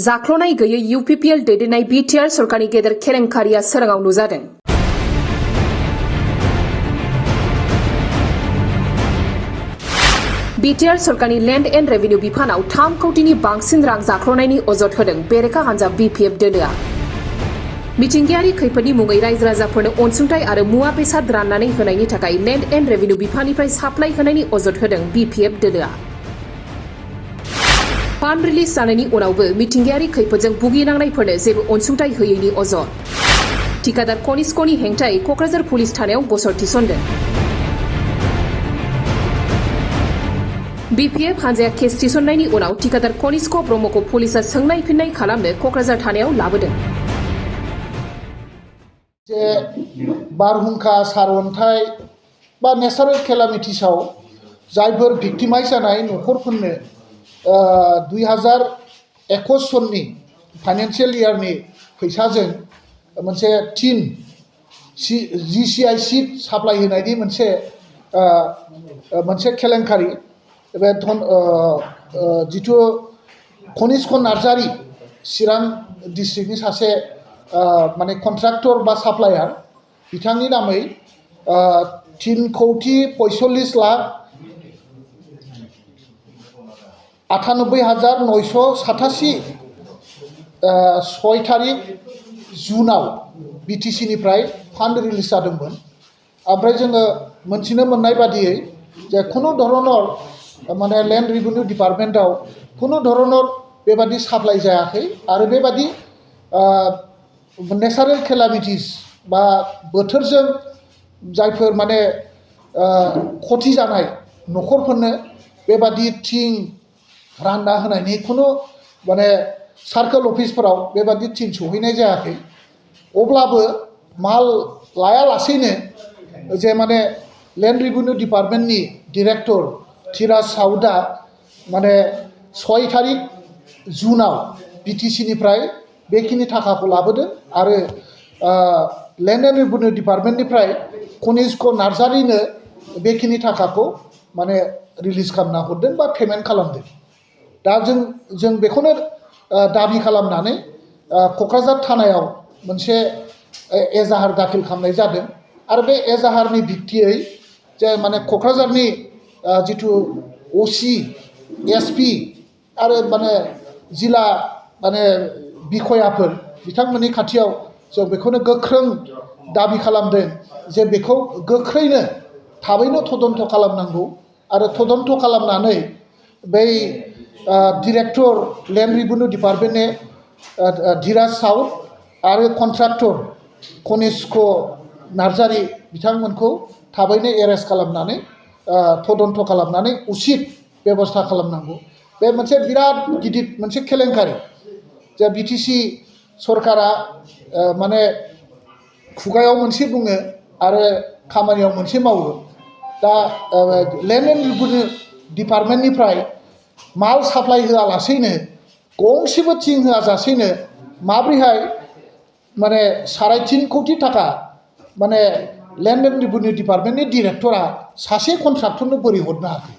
जाख्ल'नाय गैयै UPPL दैदेननाय BTR सरकारनि गेदेर केलेंकारिया सोराङाव नुजादों। बिटिआर सरकारनि लेन्ड एन्ड रेभिनिउ बिफानाव 3 कौटिनि बांसिन रां जाख्ल'नायनि अजद होदों बेरेखा हान्जा BPF दोलोआ। मिथिंगायारि खैफोदनि मुङै रायजो राजाफोरनो अनसुंथाइ आरो मुवा बेसाद राननानै होनायनि थाखाय लेन्ड एन्ड रेभिनिउ बिफाननिफ्राय साप्लाय होनायनि अजद होदों BPF दोलोआ। फान्ड रिलिज जानायनि उनावबो मिथिंगायारि खैफोदजों भुगिनांनायफोरनो जेबो अनसुंथाइ होयैनि अजद। ठिकादार कनिष्कनि हेंथायै क'क्राझार पुलिस थानायाव गसर थिसनदों। BPF हान्जाया केस थिसननायनि उनाव ठिकादार कनिष्क ब्रह्मखौ पुलिसआ सोंनाय फिन्नाय खालामनो क'क्राझार थानायाव लाबोदों। जे बारहुंखा सारअन्थाइ बा नेचारेल केलामिटिसआव जायफोर भिक्टिमाइज जानाय न'खरफोरनो 2021 सननि फाइनान्सियेल इयारनि फैसाजों मोनसे टिन GCI सीट साप्लाय होनायनि मोनसे केलेंकारि बे जिथु कनिष्क नार्जारि चिरां डिस्ट्रिक्टनि सासे माने कन्ट्राक्टर बा साप्लायार बिथांनि नामै 3,98,987 6 तारिख जुनाव BTC निफ्राय फान्ड रिलिज जादोंमोन। ओमफ्राय जोङो मोनथिनो मोननाय बादियै जे खुनु धरनर माने लेन्ड रेभिनिउ डिपार्टमेन्टआव खुनु धरनर बेबादि साप्लाय जायाखै आरो बेबादि नेचारेल केलामिटिस बा बोथोरजों जायफोर माने खथि जानाय न'खरफोरनो बेबादि थिं रानना होनायनि खुनु माने सार्कोल अफिसफोराव बेबादि थिं सहैनाय जायाखै। अब्लाबो माल लायालासेनो जे माने लेन्ड रेभिनिउ डिपार्टमेन्टनि डिरेक्टर धीराज साउदआ माने 6 तारिख जुनाव BTC निफ्राय बेखिनि थाखाखौ लाबोदों आरो लेन्ड एन्ड रेभिनिउ डिपार्टमेन्टनिफ्राय कनिष्क नार्जारिनो बेखिनि थाखाखौ माने रिलिज खालामना हरदों बा पेमेन्ट खालामदों। दा जों बेखौनो दाबि खालामनानै क'क्राझार थानायाव मोनसे एजाहार दाखिल खालामनाय जादों आरो बे एजाहारनि भित्तियै जे माने क'क्राझारनि जिथु OC SP आरो माने जिल्ला माने बिखयाफोर बिथांमोननि खाथियाव जों बेखौनो गोख्रों दाबि खालामदों जे बेखौ गोख्रैनो थाबैनो तदन्त खालामनांगौ आरो तदन्त खालामनानै बै डिरेक्टर लेन्ड रेभिनिउ डिपार्टमेन्टनि धीराज साउद आरो कन्ट्राक्टर कनिष्क नार्जारि बिथांमोनखौ थाबैनो एरेस्ट खालामनानै तदन्त खालामनानै उचित बेबस्था खालामनांगौ। बे मोनसे बिराद गिदिर मोनसे केलेंकारि जे BTC सरकारा माने खुगायाव मोनसे बुङो आरो खामानियाव मोनसे मावो। दा लेन्ड एन्ड रेभिनिउ डिपार्टमेन्टनिफ्राय माल साप्लाय होआलासेनो गंसेबो थिं होआजासेनो माब्रैहाय माने 3.5 कौटि थाखा माने लेन्ड एन्ड रेभिनिउ डिपार्टमेन्टनि डिरेक्टरा सासे कन्ट्राक्टरनो बोरै हरनो हाखो?